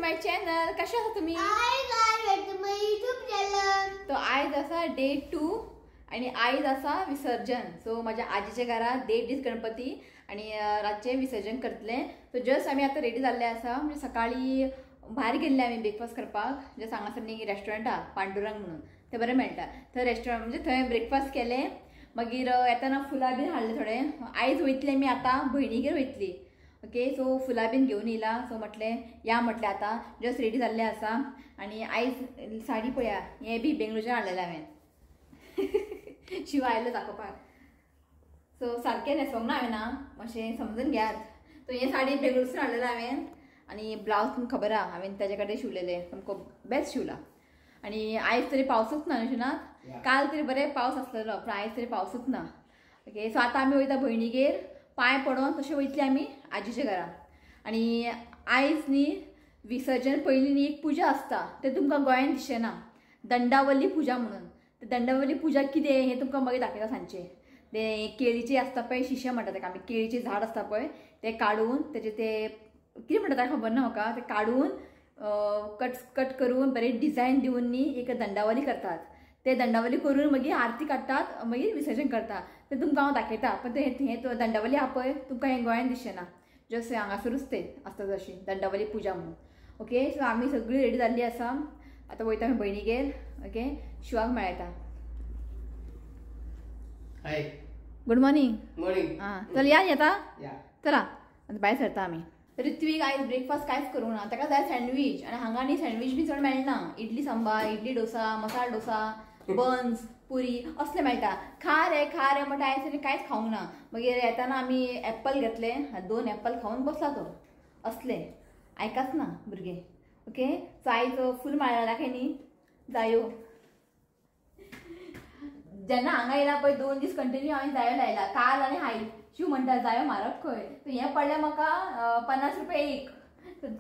My channel. कशे आसा तुमी? Hi guys, welcome to my YouTube channel. तो आयज आसा डे 2 आणि आयज आसा विसर्जन. सो माझ्या आजीच्या घरात 1.5 दीस गणपती आणि रातचे विसर्जन करतले. सो जस्ट आमी आतां रेडी जाल्ले आसा. म्हणजे सकाळी भायर गेल्ले आमी ब्रेकफास्ट करपाक. जस्ट हांगासर न्ही रेस्टॉरंट आहा पांडुरंग म्हणून, थंय बरें मेळटा. थंय रेस्टॉरंट म्हणजे थंय ब्रेकफास्ट केलें. मागीर येताना फुलां बीन हाडले थोडे. आयज वयतले आमी आतां भयणीगेर वयतली. ओके, सो फुलां बीन घेवन येयला. सो म्हटलें या म्हटलें आतां जस्ट रेडी जाल्लें आसा. आनी आयज साडी पळया, हें बी बेंगलोरच्यान हाडलेलें हांवें. शिव आयलो दाखोवपाक. सो सारकें न्हेसोंक ना हांवें ना, मातशें समजून घेयात. सो हें साडी बेंगलोरसून हाडलेलें हांवें. आनी ब्लावज तुमकां खबर आहा हांवें ताजे कडेन शिवलेलें, सामको बेस्ट शिवला. आनी आयज तरी पावसूच ना न्हू ना, काल तरी बरें पावस आसलेलो पूण आयज तरी पावसूच ना. ओके, सो आतां आमी वयता भयणीगेर पांय पडोन, तशें वयतली आमी आजीच्या घरा. आनी आयज न्ही विसर्जन पयलीं न्ही एक पुजा आसता, तें तुमकां गोंयान दिसचें ना, दंडावली पुजा म्हणून. ते दंडावली पुजा कितें हें तुमकां मागीर दाखयता सांजचें. तें केळीचें आसता पळय, शिशे म्हणटा ताका आमी, केळीचें झाड आसता पळय, तें काडून तेजें तें कितें म्हणटा ताका खबर ना म्हाका, तें काडून कट कट करून बरें डिजायन दिवन न्ही एक दंडावली करतात. ते दंडावली करून मागीर आरती काडटात, मागीर विसर्जन करता. तें तुमकां हांव दाखयता. पण तें हें दंडावली आहा पळय तुमकां हें गोंयान दिसचें ना, जस्ट हांगासरूच तें आसता तशी दंडावली पुजा म्हणून. ओके, सो आमी सगळीं रेडी जाल्ली आसा. आतां वयता आमी भयणीगेर. ओके, शिवाक मेळटा. हाय, गुड मॉर्निंग. मॉर्निंग. आं चल या न्ही आतां, चला आतां भायर सरता आमी. ऋत्वीक आयज ब्रेकफास्ट कांयच करूंक ना, ताका जाय सँडवीच. आनी हांगा न्ही सँडवीच बी चड मेळना, इडली सांबार, इडली डोसा, मसाला डोसा, बन्स, पुरी असले मेळटा. खा रे खा रे म्हणटा, आयज ताणें कांयच खावंक ना. मागीर येताना आमी एप्पल घेतले, 2 एप्पल खावन बसला तो. असले आयकाच ना भुरगे. ओके, सो आयज फूल माळ्या दाखय न्ही जायो. जेन्ना हांगा येयला पळय 2 दीस कंटिन्यू हांवें जायो लायला, काल आनी हाय. शिव म्हणटा जायो म्हारग खंय. सो हें पडलें म्हाका 50 रुपया एक.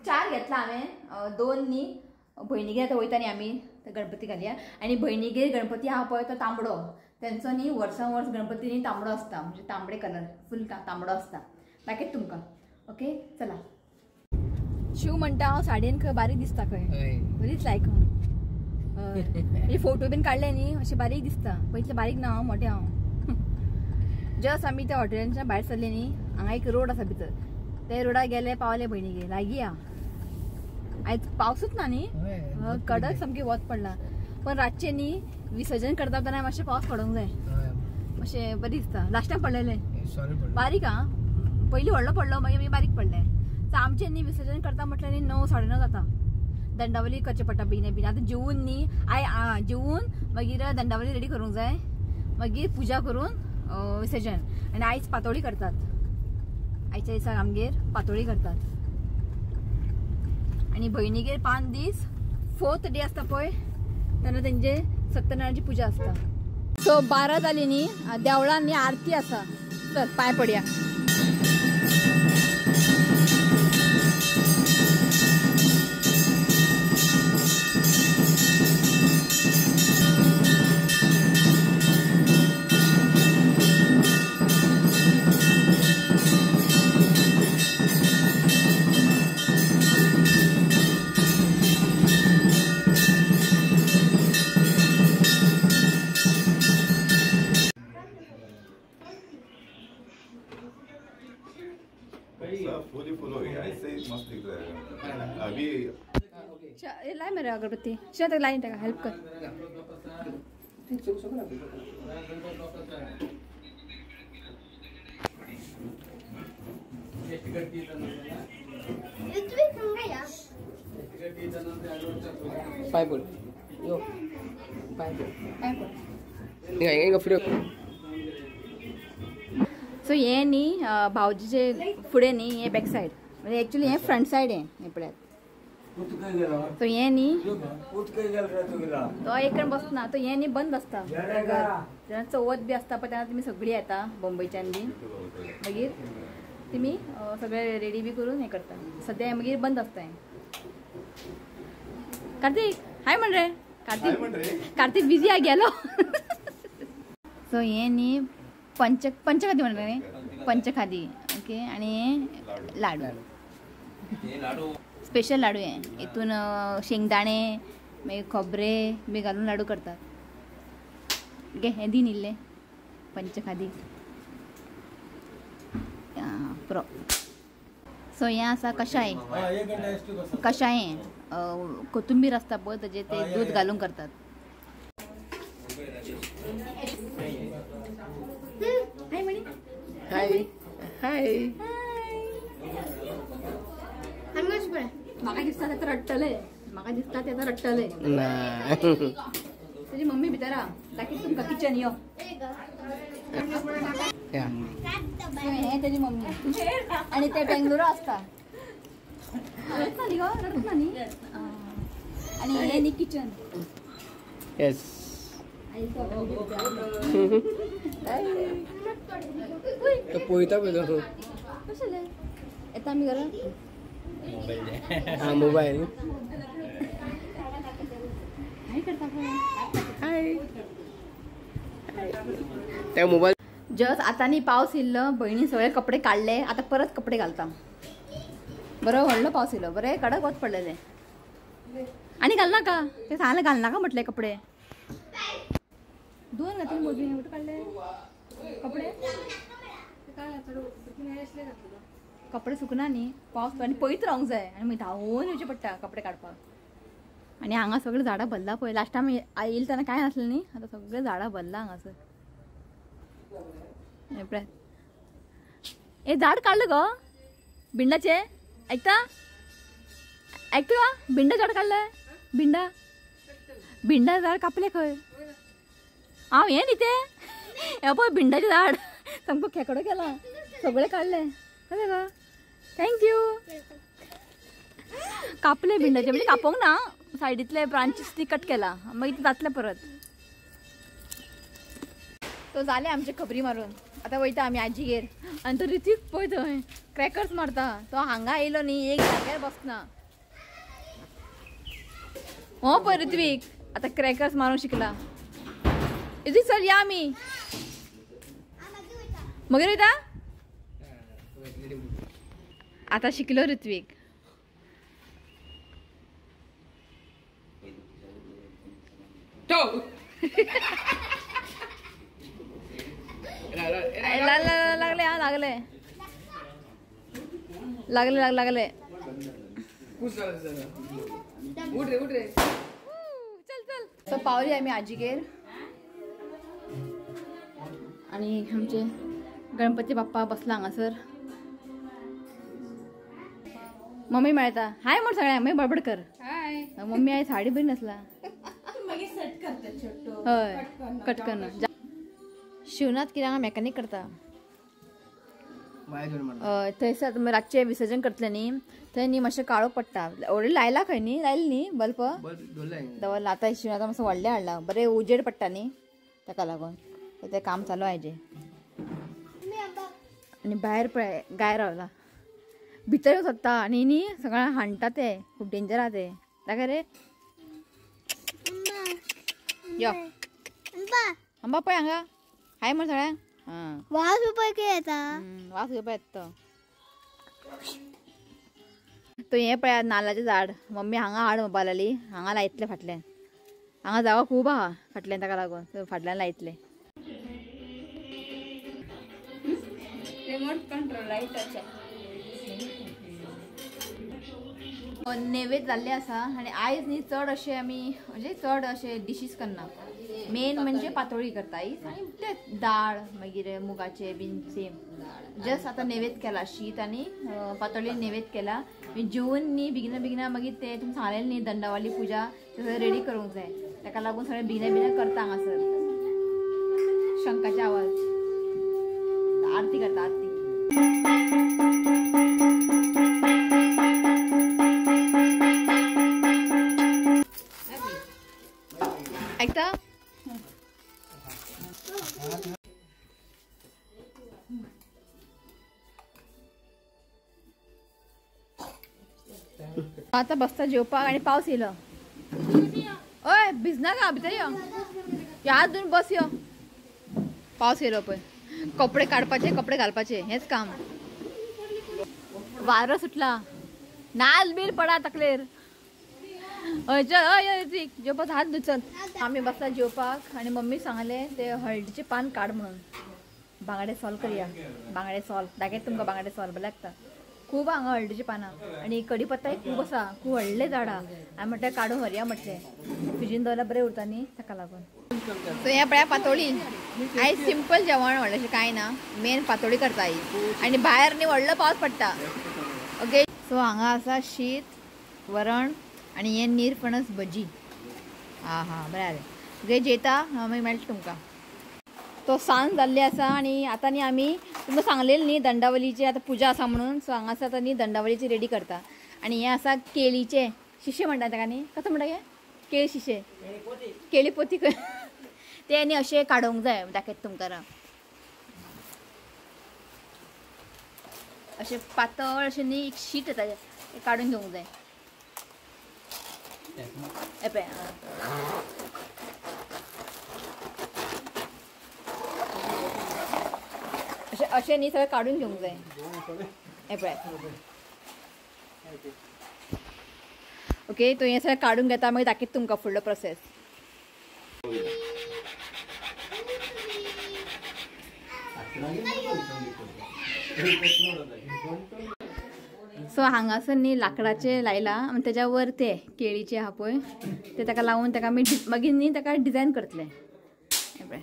4 घेतला हांवें, 2 न्ही. भयणीगेर आतां वयता न्ही आमी गणपती घालया. आनी भयणीगेर गणपती आहा पळय तो तांबडो, तेंचो न्ही वर्सान वर्स गणपती न्ही तांबडो आसता, म्हणजे तांबडे कलर फूल तांबडो आसता. दाखयता तुमकां. ओके चला. शिव म्हणटा हांव साडयेन खंय बारीक दिसता खंय, बरीच लायक म्हणजे फोटो बीन काडले न्ही अशें बारीक दिसता, पयतले बारीक ना हांव, मोठें हांव. जस्ट आमी त्या हॉटेलांच्या भायर सरले न्ही, हांगा एक रोड आसा भितर, ते रोडार गेले पावले भयणीगेर लागीं आहा. आयज पावसूच ना न्ही, कडक सामकें वत पडला. पण रातचें न्ही विसर्जन करता तेन्ना मातशें पावस पडूंक जाय, मातशें बरें दिसता. लास्ट टायम पडलेलें बारीक आं, पयलीं व्हडलो पडलो मागीर मागीर बारीक पडलें. सो आमचें न्ही विसर्जन करता म्हटल्यार न्ही 9 साडे 9 जाता. दंडावली करचें पडटा बेगीन बेगीन. आतां जेवून न्ही I जेवून मागीर दंडावली रेडी करूंक जाय, मागीर पुजा करून विसर्जन. आनी आयज पातोळी करतात, आयच्या दिसाक आमगेर पातोळी करतात. आनी भयणीगेर 5 दीस 4th day आसता पळय तेन्ना तेंचे सत्यनारायणाची पुजा आसता. सो 12 जाली न्ही, देवळान न्ही आरती आसा. चल पांय पडया. फुल फुल हो गया, ऐसे ही मस्त दिख रहा है अभी. लाय मेरे अगरबत्ती शिवा तक लाइन टका हेल्प कर. पाय बोल यो पाय बोल पाय बोल नहीं फ्री. सो हें न्ही भावजीचे फुडें न्ही हें बॅक सायड, म्हणजे एक्चुली हें फ्रंट सायड हें पळयात. सो हें न्ही तो एक कडेन बसना, तो हें न्ही बंद आसता जेन्ना चवथ बी आसता पळय तेन्ना तुमी सगळीं येता बॉम्बयच्यान बी, मागीर तुमी सगळे रेडी बी करून हें करता. सद्या हें मागीर बंद आसता हें. कार्तीक हाय म्हण रे. कार्तीक कार्तीक बिजी आ गेलो. सो हें न्ही पंचखादी म्हणटा न्ही, पंचखादी. ओके, आनी लाडू. स्पेशल लाडू हे हितून शेंगदाणे मागीर खोबरे बी घालून लाडू करतात. गे हें दी न्ही पंचखादी पुरो. सो हें आसा कशाय. कशाय कोथुंबीर आसता पळय ताजें ते दूद घालून करतात. हाय म्हणी. हाय हाय. म्हाका दिसता तें रडटलें. म्हाका दिसता तें रडटलें. तुजी मम्मी भितर आहा. दाखयता तुमकां किचन यो. हें तेजी मम्मी आनी ते बेंगलोरा आसता. रडना न्ही गो, रडना न्ही. आनी हें न्ही किचन. येस. तो पळयता पळय. कशें जालें? येता आमी घरा. हा मोबायल. हाय करता पळय. हाय. त्या मोबायल. जस्ट आतां न्ही पावस येयल्लो, भयणी सगळे कपडे काडले, आतां परत कपडे घालता. बरो व्हडलो पावस येयलो, बरें कडक वत पडलेलें. आनी घालनाका ते सांगलें घालनाका म्हटलें कपडे. दोन घातले मोजून कुठे काडले कपडे. कपडे सुकना न्ही पावस आनी पळयत रावंक जाय आनी मागीर धांवून येवचें पडटा कपडे काडपाक. आनी हांगा सगळीं झाडां भरलां पळय. लास्ट टायम येयले तेन्ना कांय नासलें न्ही, आतां सगळीं झाडां भरलां हांगासर. हे झाड काडलं गो भिंडाचे. ऐकता ऐकता का? भिंडा झाड काडलं. भिंडा भिंडा झाड कापले खंय. हांव हें न्ही तें हें पळय भिंडाचें झाड सामको खेकडो केला, सगळें काडलें. कळ्ळें गो? Thank you. कापले भिंडाचे, म्हणजे कापोंक ना, सायडींतले ब्रांचीस ती कट केला, मागीर ते जातले परत. तो जाले आमचे खबरी मारून. आतां वयता आमी आजीगेर. आनी तो ऋत्विक पळय थंय क्रॅकर्स मारता. तो हांगा येयलो न्ही एक जाग्यार बसना. हो पळय ऋत्विक आतां क्रॅकर्स मारूंक शिकला. ऋत्विक चल या आमी मगेर वयता. आतां शिकलो ऋत्विक. लागले हा, लागले लागले लागले. चल चल. सो पावली आमी आजीगेर आनी आमचे गणपती बाप्पा बसला हांगासर. मम्मी मेळटा. हाय म्हण सगळ्यांक. मागीर बडबड कर. मम्मी I sari बरी नसला. हय कट कर. शिवनाथ कितें हांगा मेकॅनीक करता. हय थंयसर रातचें विसर्जन करतलें न्ही थंय न्ही मातशें काळो पडटा. व्हडलें लायला खंय न्ही, लायलें न्ही बल्ब दवरला. आतां शिवनाथ मातसो व्हडलें हाडला, बरें उजेड पडटा न्ही ताका लागून तें काम चालू आहाजें. आनी भायर पळय गाय रावला, भितर येवंक सोदता आनी न्ही सगळ्यांक हाणटा ते, खूब डेंजर आहा ते. ताका रे यो आंबा पळय हांगा. हाय म्हण सगळ्यांक. हां वास घेवपाक येता. वास घेवपाक येता तो. हें पळय नाल्लाचें झाड मम्मी हांगा हाड म्हणपाक लागली. हांगा लायतले फाटल्यान. हांगा जागो खूब आहा फाटल्यान, ताका लागून फाटल्यान लायतले. रिमोट कंट्रोल लायटाचे नैवेद्य जाल्ले आसा. आनी आयज न्ही चड अशें आमी म्हणजे चड अशें डिशीज करना. मेन म्हणजे पातोळी करता आयज आनी तेच दाळ मागीर मुगाचे बीन सेम. जस्ट आतां नैवेद्य केला शीत आनी पातोळी नैवेद्य केला. जेवन न्ही बेगिना बेगिना मागीर ते तुमकां सांगलें न्ही दंडावाली पुजा ते सगळें रेडी करूंक जाय. ताका लागून सगळें बेगिना बेगिना करता हांगासर. शंखाचे आवाज. आरती करता आरती. ऐकता? आता बसता जेवपाक आनी पावस येयलो. ओय भिजना भितर यो, ह्या धुवन बस यो. पावस येयलो पळय. कपडे काडपाचे कपडे घालपाचे हेंच काम. वारो सुटला. नाल बील पडा तकलेर. हय चल, हय हय ऋत्विक जेवपाक हात धु चल. आमी बसला जेवपाक आनी मम्मी सांगले ते हळदीचें पान काड म्हणून. बांगडे सोल करया, बांगडे सोल दाखयत तुमकां. बांगडे सोल बरें लागता खूब हांगा हळदीचीं पानां आनी कडीपत्ताय खूब आसा, खूब व्हडलें झाडां. हांवें म्हटलें काडून व्हरया म्हटलें, फ्रिजीन दवरल्यार बरें उरता न्ही ताका लागून. सो हें पळया पातोळी. आयज सिंपल जेवण, व्हडलेंशें कांय ना, मेन पातोळी करता आई. आनी भायर न्ही व्हडलो पावस पडटा. ओके सो हांगा आसा शीत वरण आनी हें नीरफणस भजी. आं हां बरें जालें. ओके जेता मागीर मेळटा तुमकां. तो सांज जाल्ली आसा आनी आतां न्ही आमी तुमकां सांगलेली न्ही दंडावलीची आतां पुजा आसा म्हणून. सो हांगासर आतां न्ही दंडावलीची रेडी करता. आनी हें आसा केळीचें शिशे म्हणटा ताका न्ही, कसो म्हणटा हें केळी शिशे, केळी पोती ते न्ही अशें काडूंक जाय. दाखयता तुमकां अशें पातळ अशें न्ही एक शीट येता तें काडून घेवंक जाय. हें पळय अशें अशें न्ही सगळें काडून घेवंक जाय. हें पळय ओके तो हें सगळें काडून घेता मागीर दाखयता तुमकां फुडलो प्रोसेस. सो हांगासर न्ही लांकडाचें लायलां आनी तेज्या वर ते केळीचे आहा पळय ते ताका लावन ताका आमी मागीर न्ही ताका डिजायन करतले. हें पळय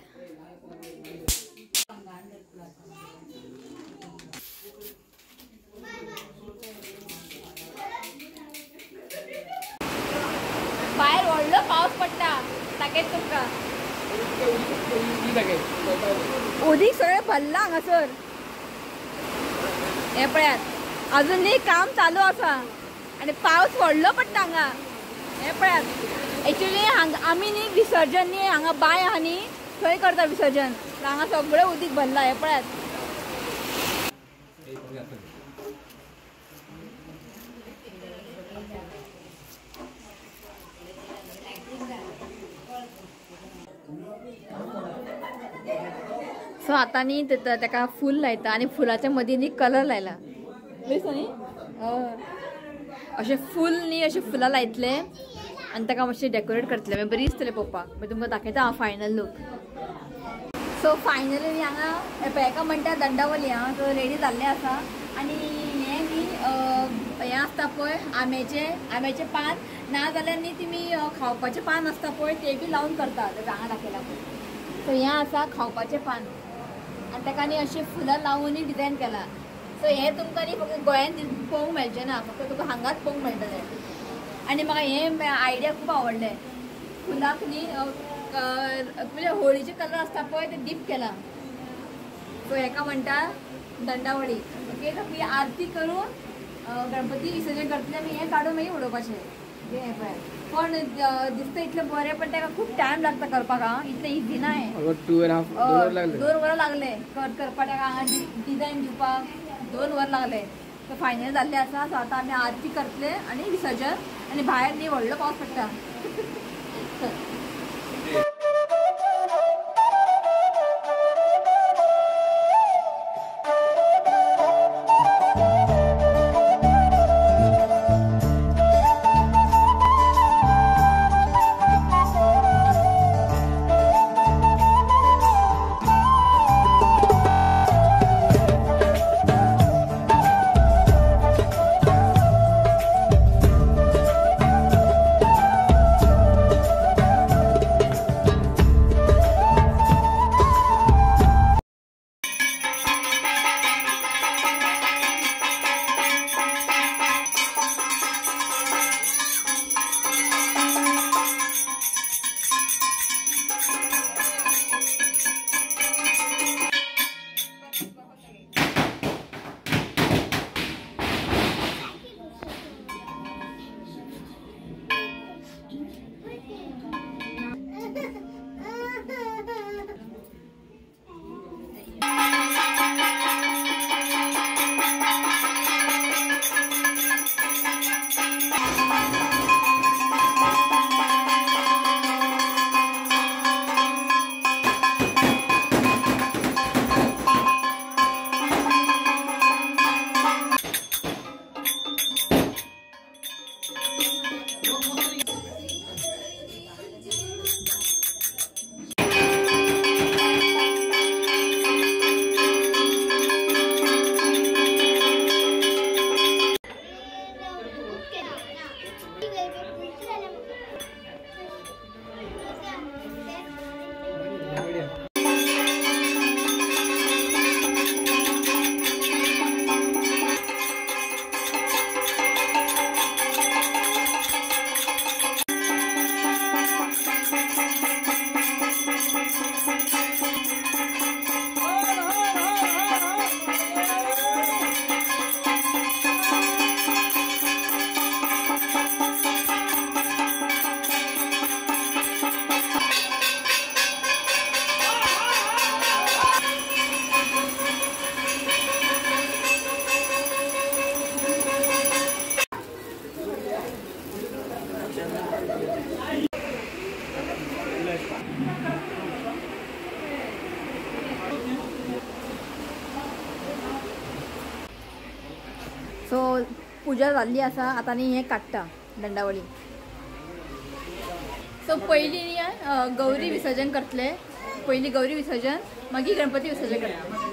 भायर व्हडलो पावस पडटा दाखयत तुमकां. उदीक सगळें भरलां हांगासर. हें पळयात अजून न्ही काम चालू आसा आनी पावस व्हडलो पडटा हांगा. हें पळयात एक्चुली हांगा आमी न्ही विसर्जन न्ही हांगा बांय आहा न्ही थंय करता विसर्जन. हांगा सगळें उदीक भरलां. हें पळयात सो आतां न्ही ताका फूल लायता आनी फुलाच्या मदीं न्ही कलर लायला दिसता न्ही. अशें फूल न्ही अशें फुलां लायतले आनी ताका मातशें डेकोरेट करतले, मागीर बरी दिसतलें पळोवपाक. मागीर तुमकां दाखयता हांव फायनल लूक. सो फायनली न्ही हांगा हेका म्हणटा दंडावली. आं सो रेडी जाल्लें आसा. आनी हें न्ही हें आसता पळय आंब्याचें, आंब्याचें पान ना जाल्यार न्ही तुमी खावपाचें पान आसता पळय तें बी लावन करता. हांगा दाखयलां पळय. सो हें आसा खावपाचें पान आनी ताका न्ही अशें फुलां लावन डिजायन केलां. सो हें तुमकां न्ही फक्त गोंयांत पळोवंक मेळचें ना, फक्त तुका हांगाच पळोवंक मेळटलें. आनी म्हाका हें आयडिया खूब आवडलें. फुलाक न्ही म्हणजे होळीचे कलर आसता पळय ते डीप केला. सो हेका म्हणटा दंडावळी. ओके सो ती आरती करून गणपती विसर्जन करतले आमी हें काडून मागीर उडोवपाचें. हें पळय पण दिसता इतलें बरें पण ताका खूब टायम लागता करपाक. आं इतलें इजी ना हें. 2 वरां लागले करपाक ताका हांगा डिजायन दिवपाक 2 वरां लागले. सो फायनल जाल्लें आसा. सो आतां आमी आरती करतले आनी विसर्जन. आनी भायर न्ही व्हडलो पावस पडटा. पुजा जाल्ली आसा आतां न्ही हें काडटा दंडावळी. सो पयलीं न्ही गौरी विसर्जन करतले, पयलीं गौरी विसर्जन मागीर गणपती विसर्जन करतले.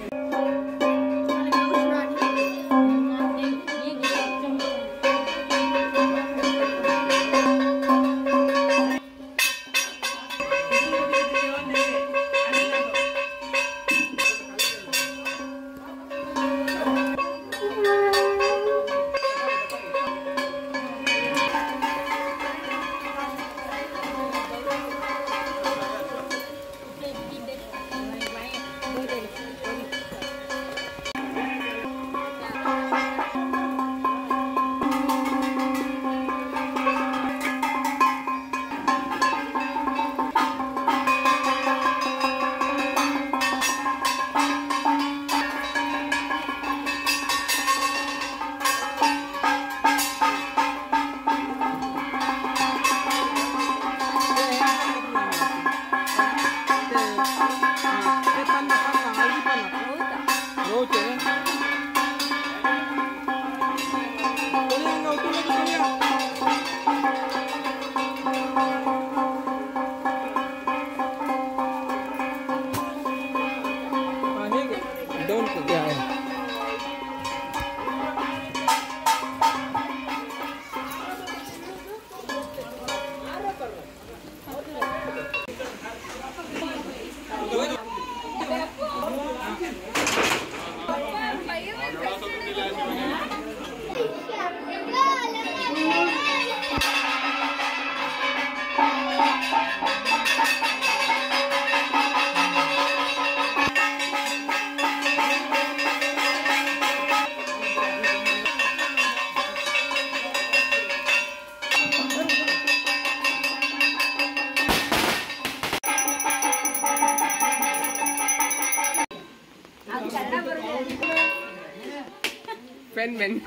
Man.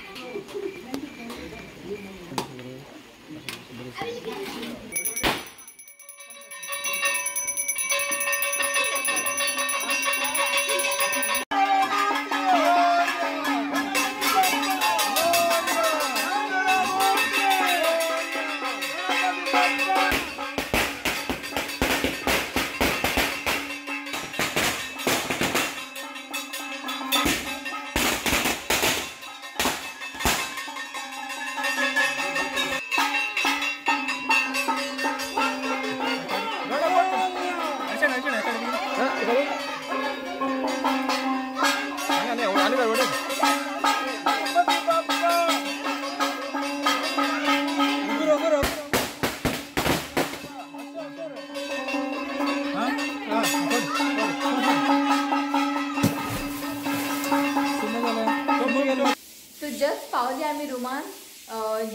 Just पावली आमी रुमान,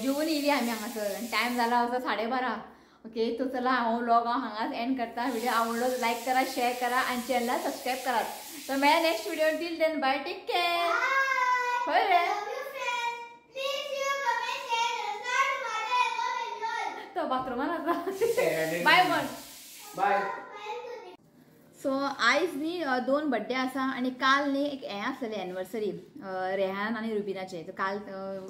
जेवन येयली आमी हांगासर. टायम जाला आसा 12:30. ओके तो चला हांव व्लॉग हांव हांगाच एंड करता. व्हिडिओ आवडलो लायक करा, शेअर करा आनी चॅनलाक सबस्क्रायब करात. तर मेळया next video. Till then bye, take care. होय रे तो बाथरूमान आसा. बाय म्हण. बाय. सो आयज न्ही 2 बड्डे आसा आनी काल न्ही एक हें आसलें एनिवर्सरी रेहान आनी रुबिनाचें. सो काल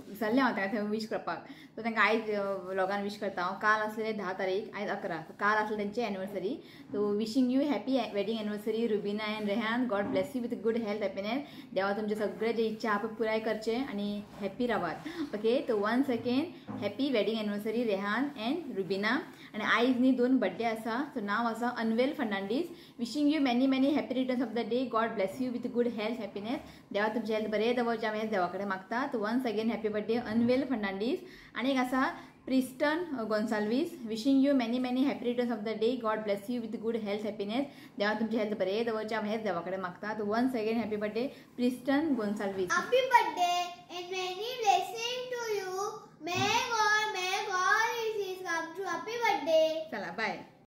विसरलें हांव तांकां थंय वीश करपाक. सो तांकां आयज व्लॉगान वीश करता हांव. काल आसलें 10 तारीख, आयज 11. सो काल आसलें तेंची anniversary. So wishing you happy wedding anniversary Rubina and Rehan. God bless you with good health, happiness. देवा तुमचे सगळे जे इच्छा आहा पळय पुराय करचे आनी हॅपी रावात. ओके तो once again happy wedding anniversary Rehan and Rubina. आनी आयज न्ही 2 बड्डे आसा. सो नांव आसा Anvel Fernandes. Wishing you many many happy returns of the day. God bless you with good health, happiness. देवा तुमचे हेल्थ बरें दवरचें आमी देवा कडेन मागता. So once again happy birthday Anvel Fernandes. आनी एक आसा Priston Gonsalves. Wishing you many many happy returns of the day. God bless you with good health, happiness. देवा तुमचे हेल्थ बरें दवरचें आमी हेच देवा कडेन मागता. So once again happy birthday Priston Gonsalves. Happy birthday and many blessing to you. May God wishes come true. Happy birthday. चला बाय.